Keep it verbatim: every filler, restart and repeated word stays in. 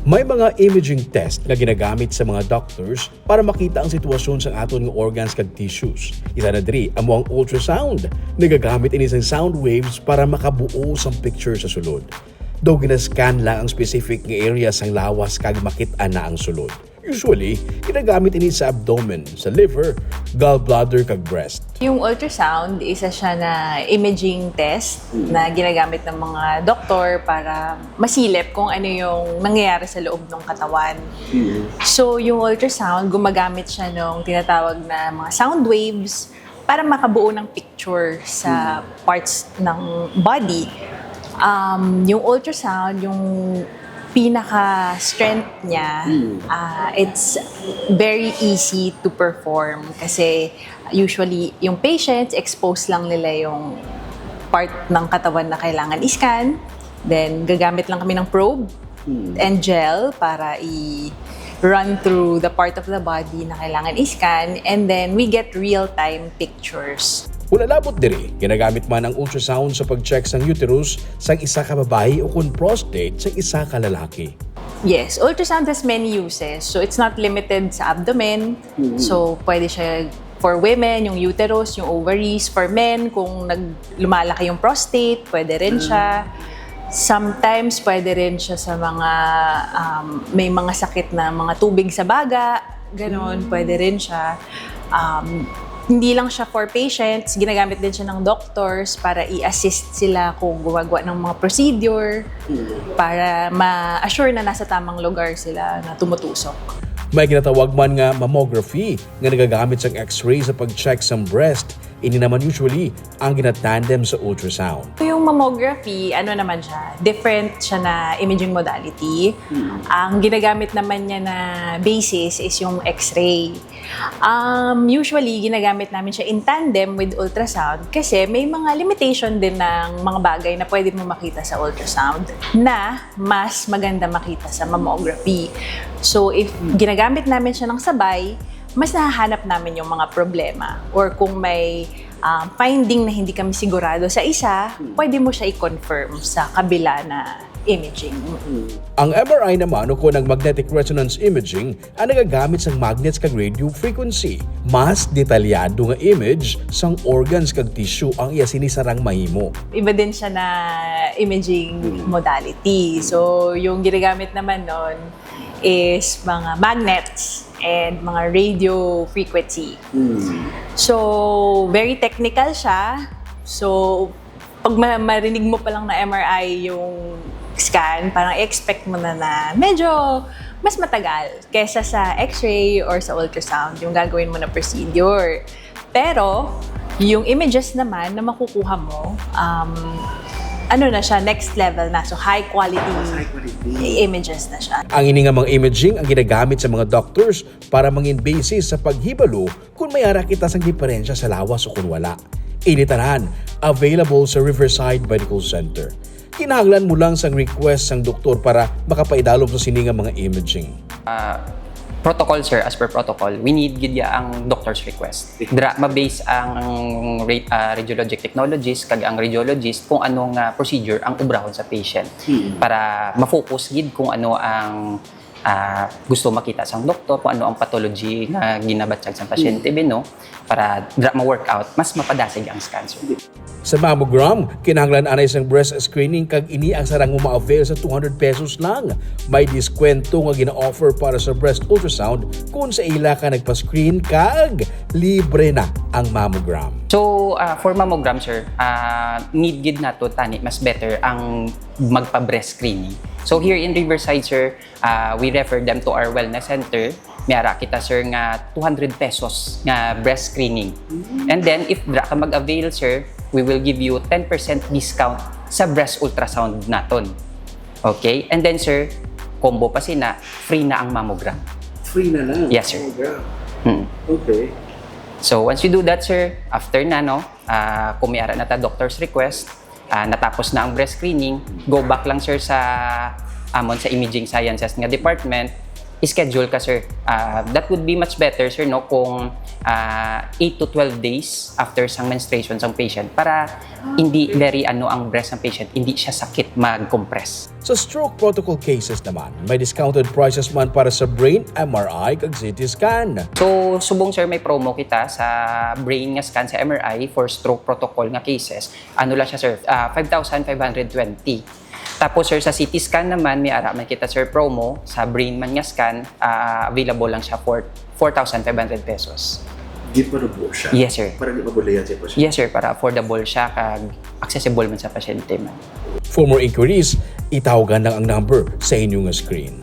May mga imaging test nga ginagamit sa mga doctors para makita ang sitwasyon sang aton nga organs kag tissues. Isa na diri amo ang ultrasound. Nagagamit ini sang sound waves para makabuo sang picture sa sulod. Daw gina-scan lang ang specific nga area sang lawas kag makit-an na ang sulod. Usually, ginagamit ini sa abdomen, sa liver, gallbladder, kag breast. Yung ultrasound, isa siya na imaging test na ginagamit ng mga doktor para masilip kung ano yung nangyayari sa loob ng katawan. So, yung ultrasound, gumagamit siya ng tinatawag na mga sound waves para makabuo ng picture sa parts ng body. Um, yung ultrasound, yung pinaka-strength niya, ah, it's very easy to perform kasi usually yung patients, expose lang nila yung part ng katawan na kailangan i-scan. Then, gagamit lang kami ng probe and gel para i-run through the part of the body na kailangan i-scan. And then, we get real-time pictures. Wala labot diri, ginagamit man ang ultrasound sa pag-check sang uterus sang isa ka babayi o kon prostate sang isa ka lalaki. Yes, ultrasound has many uses. So, it's not limited sa abdomen. So, pwede siya for women, yung uterus, yung ovaries. For men, kung nag, lumalaki yung prostate, pwede rin siya. Sometimes, pwede rin siya sa mga um, may mga sakit na mga tubig sa baga. Ganon, pwede rin siya. Um, hindi lang siya for patients, ginagamit din siya ng doctors para i-assist sila kung gumagawa ng mga procedure, para ma-assure na nasa tamang lugar sila na tumutusok. May ginatawag man nga mammography nga nagagamit sang x-ray sa pag-check sang breast. Ini naman usually ang ginatandem sa ultrasound. So, yung mammography, ano naman siya, different siya na imaging modality. Ang ginagamit naman niya na basis is yung x-ray. Um, usually, ginagamit namin siya in tandem with ultrasound kasi may mga limitation din ng mga bagay na pwede mo makita sa ultrasound na mas maganda makita sa mammography. So, if ginagamit namin siya ng sabay, mas nahahanap namin yung mga problema. Or kung may um, finding na hindi kami sigurado sa isa, pwede mo siya i-confirm sa kabila na imaging. Ang M R I naman o kon ang magnetic resonance imaging ang nagagamit sang magnets kag radio frequency. Mas detalyado nga image sang organs kag tissue ang iya sini sarang mahimo. Iba din siya na imaging modality. So, yung ginagamit naman nun is mga magnets and mga radio frequency. So, very technical siya. So, pag ma- marinig mo pa lang na M R I yung scan, parang expect mo na na medyo mas matagal kesa sa x-ray or sa ultrasound yung gagawin mo na procedure. Pero, yung images naman na makukuha mo, um, ano na siya, next level na. So, high quality, images na siya. Ang ini nga mga imaging ang ginagamit sa mga doctors para mangin basis sa paghibalo kung may ara kita sang diferensya sa lawas o kung wala. Ini tanan available sa Riverside Medical Center. Kinahanglan mo lang sang request sang doktor para makapaidalom sa sini nga mga imaging. Protocol, sir, as per protocol, we need gid ya ang doctor's request. Dira ma-base ang ra- ah, radiologic technologist kag ang radiologist kung ano nga procedure ang obrahon sa patient para ma-focus gid kung ano ang ah, gusto makita sang doktor, kung ano ang pathology nga ginabatyag sang pasyente, bino, para dira ma-work out, mas mapadasig ang scan, sir. Sa mammogram, kinahanglan anay sang breast screening kag ini ang sarang mo ma-avail sa two hundred pesos lang. May diskwento nga gina-offer para sa breast ultrasound kung sa ila ka nagpa-screen kag libre na ang mammogram. So, ah, for mammogram, sir, ah, need gid nato tani mas better ang magpa-breast screening. So, here in Riverside, sir, ah, we refer them to our wellness center. May ara kita, sir, nga two hundred pesos nga breast screening. And then, if dira ka mag-avail, sir, we will give you ten percent discount sa breast ultrasound naton. Okay? And then, sir, combo pa sina, free na ang mammogram. Free na lang? Yes, sir. Oh, grabe. Hmm. Okay. So, once you do that, sir, after na, no, ah, kung may ara na ta doctor's request, ah, natapos na ang breast screening, go back lang, sir, sa amon sa imaging sciences nga department. Schedule ka, sir. Ah, that would be much better, sir, no, kung ah, eight to twelve days after sang menstruation sang patient para hindi very ano ang breast ng patient, hindi siya sakit mag-compress. Sa stroke protocol cases naman, may discounted prices man para sa brain, M R I, kag C T scan. So, subong, sir, may promo kita sa brain nga scan, sa M R I for stroke protocol nga cases. Ano lang siya, sir? Ah, five thousand five hundred twenty. Tapos, sir, sa C T scan naman, may ara man kita, sir, promo. Sa brain man nga scan, ah, available lang siya for four thousand five hundred pesos. Di pa po siya? Yes, sir. Para di mabulayan siya po siya? Yes, sir, para affordable siya kag accessible man sa pasyente man. For more inquiries, itawagan lang ang number sa inyo nga screen.